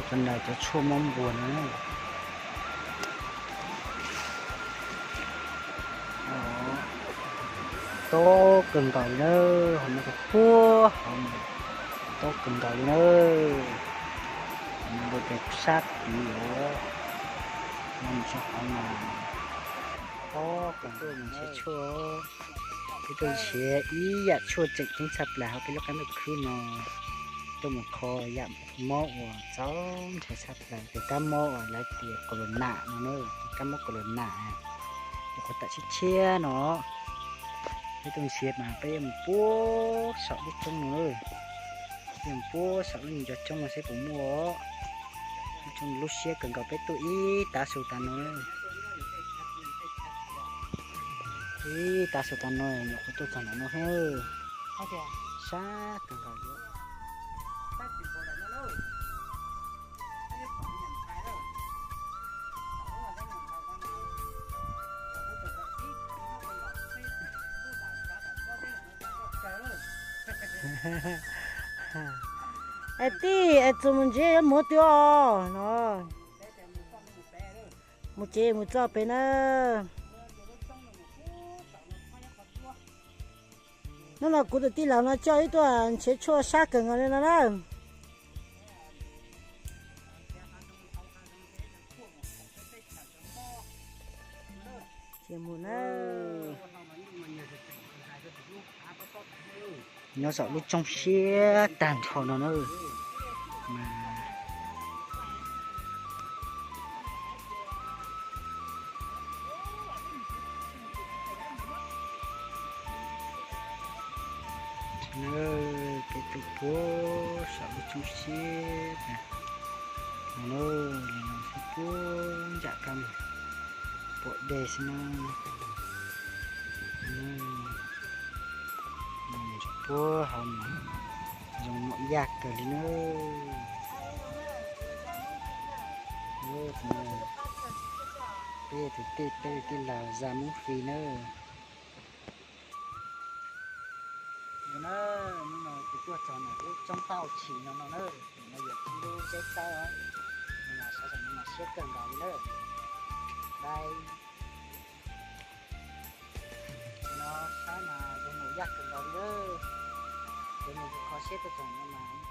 Cov no cov tshuaj mob npua no. Tob kawg nkaus li na, hauv no puag hauv no tob kawg nkaus li na. Npua ces sab tid os, no mus sab hauv no. Tob kawg nkaus, ntshiav tshuaj, peb tuaj ntshiav ib yam tshuaj tseem ceeb tshaj plaws hauv peb lub qab ntuj khwb no. Tuaj mus kho yam mob uas txaus ntshai tshaj plaws, tus kab mob uas lawv tias corona no na, tus kab mob corona, tus qhuav tawm tshiab tshiab no. Peb tuaj ntshiav mas peb yuav mus puag saum lub roob no, yuav mus puag saum lub me ncov roob no seb puas muaj. Lub roob lub siab kawg nkaus, peb tuaj ib tav su tas no, ib tav su tas no nyuam qhuav tuaj txog ntawm no thiab. Sab kawg nkaus li. Es tij, es txus mus ntsia yuav mus twg os no. Mus tsev mus txog pem na. Hnub no kuv tus tij laug no coj wb tuaj nrhiav tshuaj sab kawg nkaus li no na. Ces mus na. Nyob saum lub roob siab tag nrho no na. Peb tuaj puag saum lub roob siab tag no na, li no xwb puag nram kab pom dej xwb na. Puag hauv no zoo muaj yaj kawg li na. Peb tus tij, peb tus tij laug Za Mub Fis na. Hnub no kuv tuaj txog ntawm lub roob Paj Au Tshis no no na, no yog ib lub zeb tawb, no mas sab, no mas siab kawg nkaus li na. Dai, no sab mas zoo mus yaj kawg nkaus li na. Ces nws kho siab tuaj txog no mas